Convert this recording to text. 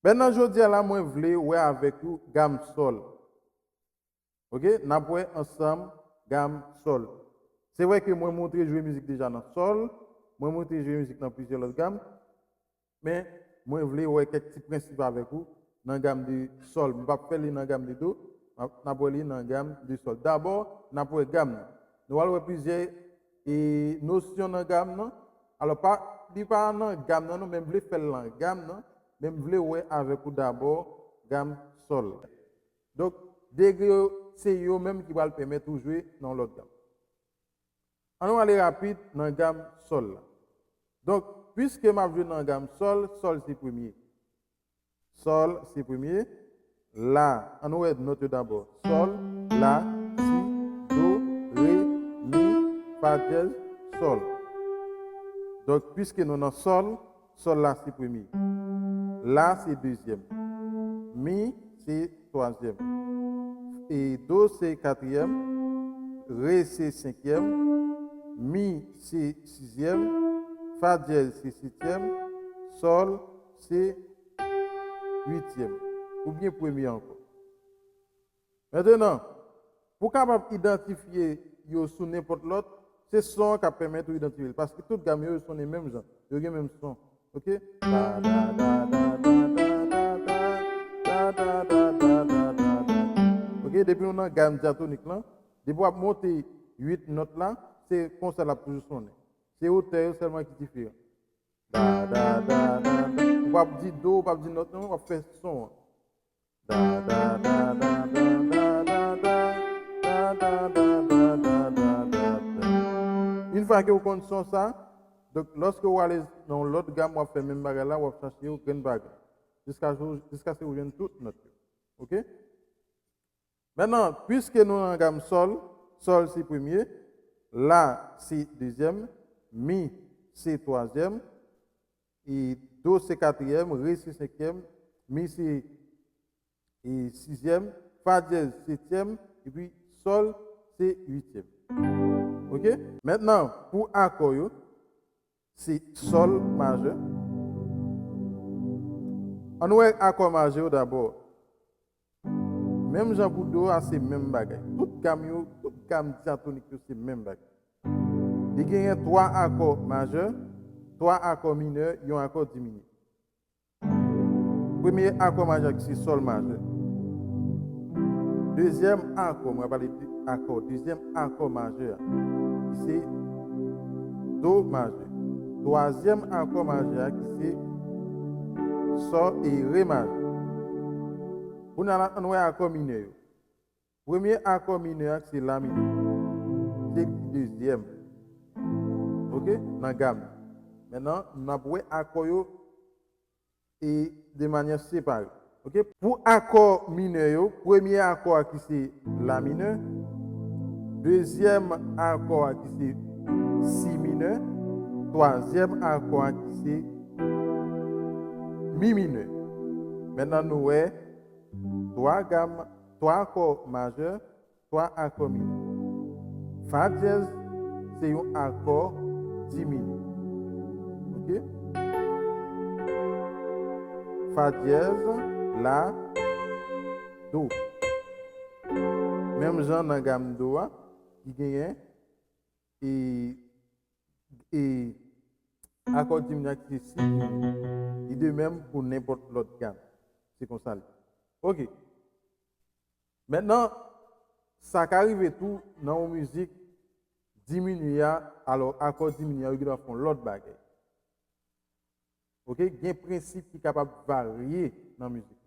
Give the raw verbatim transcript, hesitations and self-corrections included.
Mentnan, jodi a la, mwen vle wè avèk ou gam sòl. Ok, n ap wè ansanm gam sòl. Se vre ke mwen montre jwe mizik deja nan sòl, mwen montre jwe mizik nan plizyè lòt gam, men mwen vle wè kèk ti prensip avèk ou nan gam de sòl. M p ap fè li nan gam de do, n ap, n ap wè li nan gam de sòl. Dabò, n ap wè gam nan. Nou pral wè plizyè e nosyon nan gam nan. Alò, pa, li pa nan gam nan, non, men m vle fè l nan gam nan, men m vle wè avèk ou dabò gam sòl. Donk, degre yo, se yo menm ki pral pèmèt ou jwe nan yon lòt gam. Ann nou ale rapid nan gam sòl la. Donk, piske m ap jwe nan gam sòl, sòl se premye. Sòl se premye. La, ann nou wè nòt yo dabò. Sòl, la, si, do, re, mi, fa dyèz, sòl. Donk, piske nou nan sòl, sòl la se premye. La se dezyèm. Mi se twazyèm. E do se katriyèm. Re se senkyèm. Mi se sizyèm. Fa dyèz se setyèm. Sòl se uityèm. Oubyen premye ankò. Mentnan, pou w kapab idantifye yo sou nenpòt lòt, se son an k ap pèmèt ou idantifye l. Paske tout gam yo, yo sonnen menm jan. Yo gen menm son. Ok? Da, da, da, da, da, da, da, da, da, da, da, da, da, da, da. Ok? Depi nou nan gam dyatonik lan, depi w ap monte uit nòt la, se konsa l ap toujou sonnen. Se otè yo sèlman ki diferan. Da, da, da, da, da. Ou p ap di do, ou p ap di nòt, non, w ap fè son an. Da, da, da, da, da, da, da, da, da, da, da, da, da, da, da, da. Yon fwa ke ou konn son sa, donk, lòske ou ale nan yon lòt gam, w ap fè menm bagay la, w ap chache yon grenn bagay. Jiska, jiskaske ou jwenn tout nòt yo. Ok? Mentnan, piske nou nan gam sòl, sòl se premye, la se dezyèm, mi se twazyèm, e do se katriyèm, re se senkyèm, mi se e sizyèm, fa dyèz setyèm, epi sòl se uityèm. Ok? Mentnan, pou akò yo, se sòl majè. Ann wè akò majè yo dabò. Menm jan pou do a, se menm bagay. Tout gam yo, tout gam dyatonik yo, se menm bagay. Li genyen twa akò majè, twa akò minè, yon akò diminye. Premye akò majè ki se sòl majè. Dezyèm akò, mwen pale de akò, dezyèm akò majè a, ki se do majè. Twazyèm akò majè a, ki se sòl e re majè. Kounye a la, ann wè akò minè yo. Premye akò minè a, se la minè. Se dezyèm. Ok? Nan gam. Mentnan, n ap wè akò yo e de manyè separe. Ok? Pou akò minè yo, premye akò a ki se la minè, dezyèm akò a ki se si minè, twazyèm akò a ki se mi minè. Mentnan nou wè twa gam, twa akò majè, twa akò minè. Fa dyèz se yon akò diminye. Ok? Fa dyèz, la, do. Menm jan nan gam do a, ki genyen e, e akò diminye a ki se si diminye. Idemèm pou nenpòt lòt gam. Se konsa l ye. Ok. Mentnan, sa ka rive tou nan yon mizik diminye a, alò akò diminye a, yo gentan fè yon lòt bagay. Ok, gen prensip ki kapab varye nan mizik.